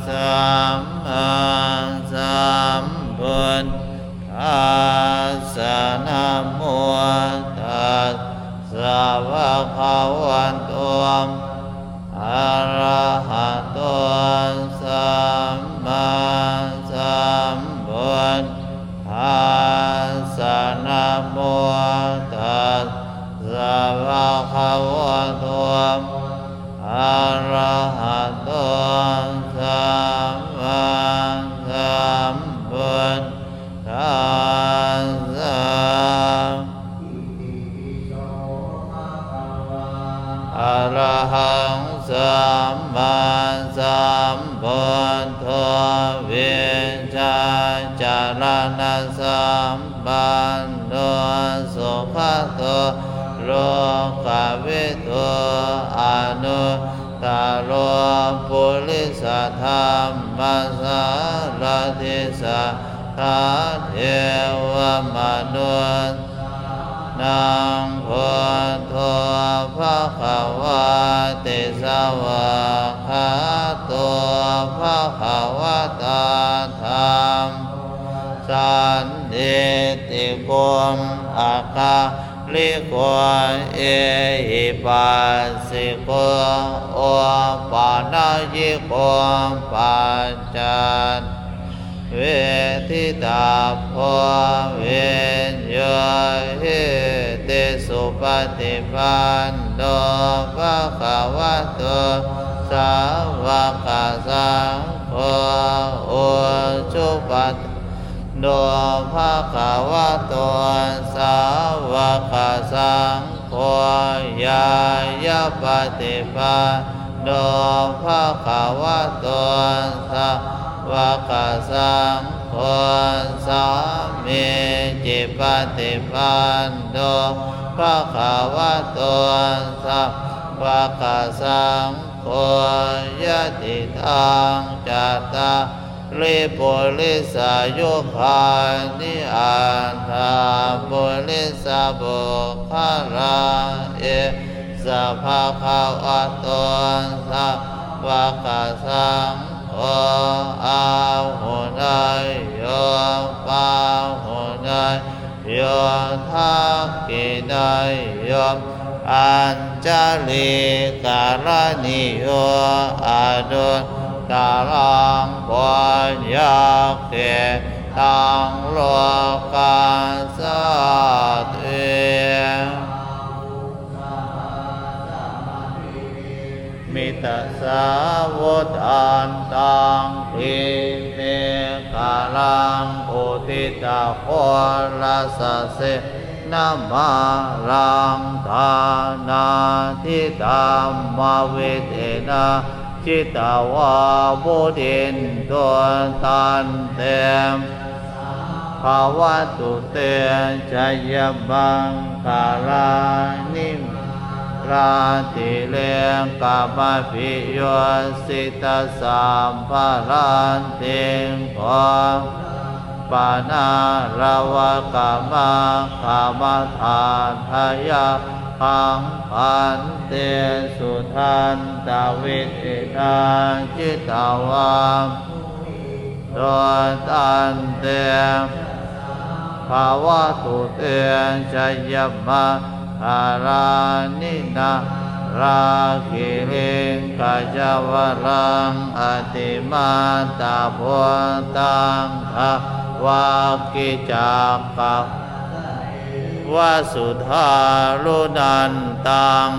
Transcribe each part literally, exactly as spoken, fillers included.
sammāsambuddhassa. Namo tassa bhagavato arahato sammāsambuddhassa. Namo tassa bhagavato arahato sammāsambuddhassa. Arahaṃ sammāsambuddho vijjācaraṇasampanno sugato lokavidū anuttaro purisadammasārathi satthā devamanus- -sānaṃ buddho bhagavāti. Svākkhāto bhagavatā dhammo sandiṭṭhiko akāliko ehipassiko opanayiko paccattaṃ veditabbo viññūhīti. Supaṭipanno bhagavato sāvakasaṅgho, ujupaṭipanno bhagavato sāvakasaṅgho, ñāyapaṭipanno bhagavato sāvakasaṅgho, sāmīcipaṭipanno bhagavato sāvakasaṅgho, yadidaṃ cattāri purisayugāni aṭṭha purisapuggalā, esa bhagavato sāvakasaṅgho, āhuneyyo pāhuneyyo dakkhiṇeyyo añjalikaraṇīyo anuttaraṃ puññakkhettaṃ lokassāti. Samantā girimekhalaṃ uditaghorasasenamāraṃ, dānādidhammavidhinā jitavā munindo, taṃ tejasā bhavatu te jayamaṅgalāni. Mārātirekamabhiyujjhitasabbarattiṃ, ghorampanāḷavakamakkhamathaddhayakkhaṃ, khantīsudantavidhinā jitavā munindo, taṃ tejasā bhavatu te jayamaṅgalāni. Nāḷāgiriṃ gajavaraṃ atimattabhūtaṃ, dāvaggicakkam eva sudāruṇantaṃ,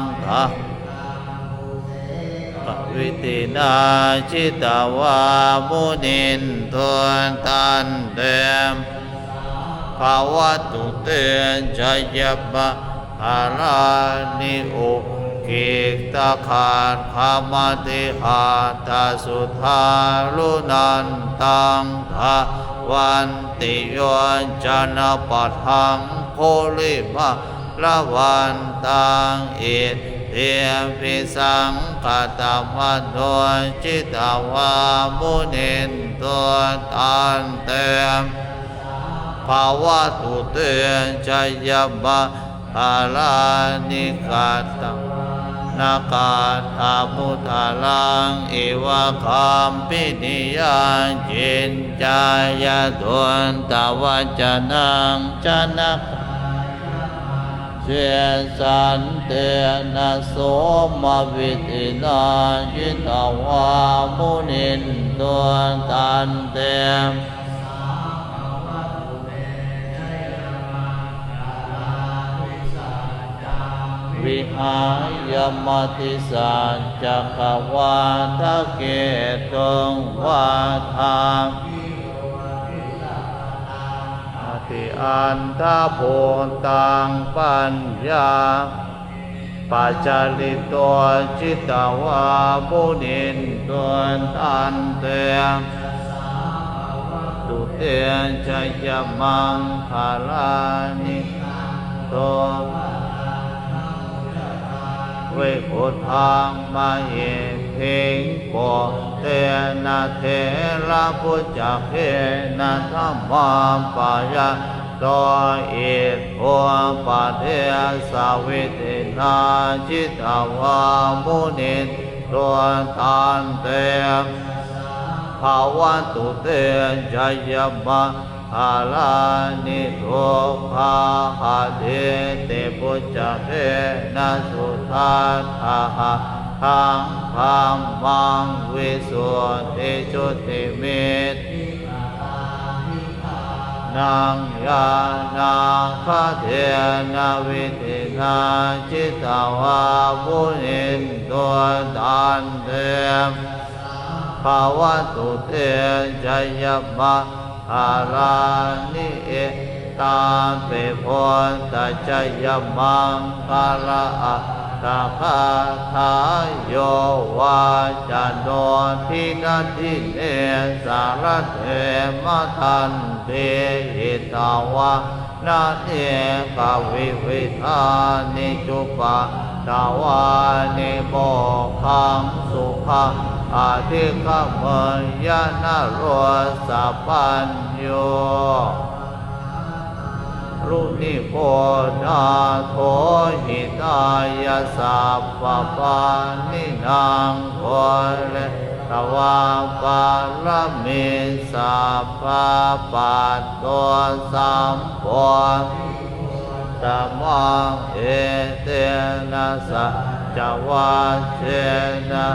dānādidhammavidhinā jitavā munindo, taṃ tejasā bhavatu te jayamaṅgalāni. Ukkhittakhaggamatihatthasudāruṇantaṃ, dhāvan tiyojanapathaṅgulimālavantaṃ, iddhībhisaṅkhatamano jitavā munindo, taṃ tejasā bhavatu te jayamaṅgalāni. Katvāna kaṭṭhamudaraṃ iva gabbhinīyā ciñcāya duṭṭhavacanaṃ janakāyamajjhe santena somavidhinā jitavā munindo tantejasā bhavatu te jayamaṅgalāni. Saccaṃ vihāya matisaccakavādaketuṃ vādābhiropitamanaṃ atiandhabhūtaṃ paññā pajalito jitavā munindo tantejasā bhavatu te jayamaṅgalāni. Nandopanandabhujagaṃ vibudhaṃ mahiddhiṃ puttena therabhujagena damāpayanto iddhūpadesavidhinā jitavā munindo tantejasā bhavatu te jayamaṅgalāni. Duggāhadiṭṭhibhujagena sudaṭṭhahatthaṃ brahmaṃ visuddhijutimiddhi bhikkānaṃ ñāṇāgadena vidhinā jitavā munindo tantejasā bhavatu te jayamaṅgalāni. Etāpi buddhajayamaṅgalaaṭṭhagāthā yo vācano dinadine sarate matandī hitvānanekavividhāni cupaddavāni mokkhaṃ sukhaṃ adhigameyya naro sapañño. Mahākāruṇiko nātho hitāya sabbapāṇinaṃ pūretvā pāramī sabbā patto sambodhimuttamaṃ. Etena saccavajjena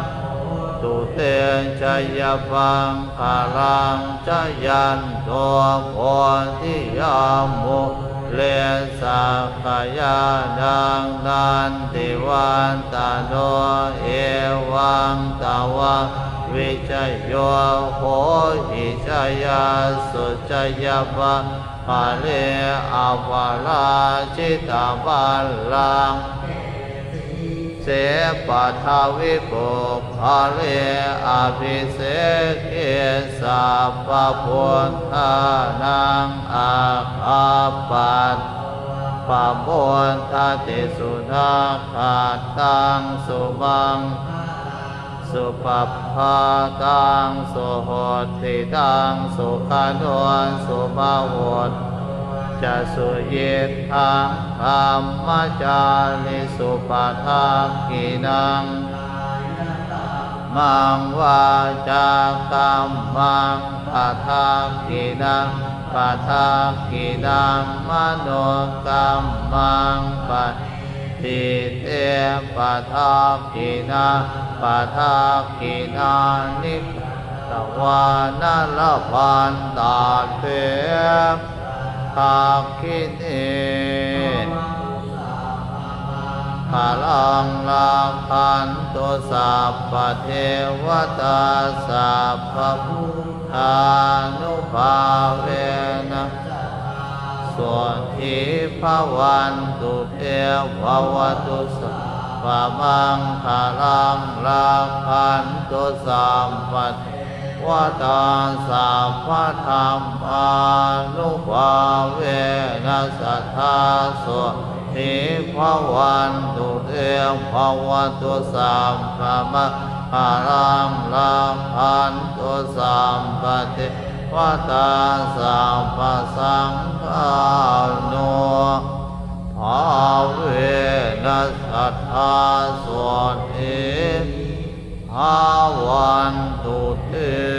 hotu te jayamaṅgalaṃ. Jayanto bodhiyā mūle sakyānaṃ nandivaḍḍhano evaṃ tvaṃ vijayo hohi jayassu jayamaṅgale aparājitapallaṅke sīse paṭhavipokkhare abhiseke sabbabuddhānaṃ aggappatto pamodati. Sunakkhattaṃ sumaṅgalaṃ supabhātaṃ suhuṭṭhitaṃ sukhaṇo sumuhutto ca suyiṭṭhaṃ brahmacārisu. Padakkhiṇaṃ kāyakammaṃ vācākammaṃ padakkhiṇaṃ padakkhiṇaṃ manokammaṃ paṇidhī te padakkhiṇā padakkhiṇāni katvāna labhantatthe padakkhiṇe. Bhavatu sabbamaṅgalaṃ rakkhantu sabbadevatā sabbabuddhānubhāvena sadā sotthī bhavantu te. Bhavatu sabbamaṅgalaṃ rakkhantu sabbadevatā sabbadhammānubhāvena sadā sotthī bhavantu te. Bhavatu sabbamaṅgalaṃ rakkhantu sabbadevatā sabbasaṅghānu bhāvena sadā sotthī bhavantu te.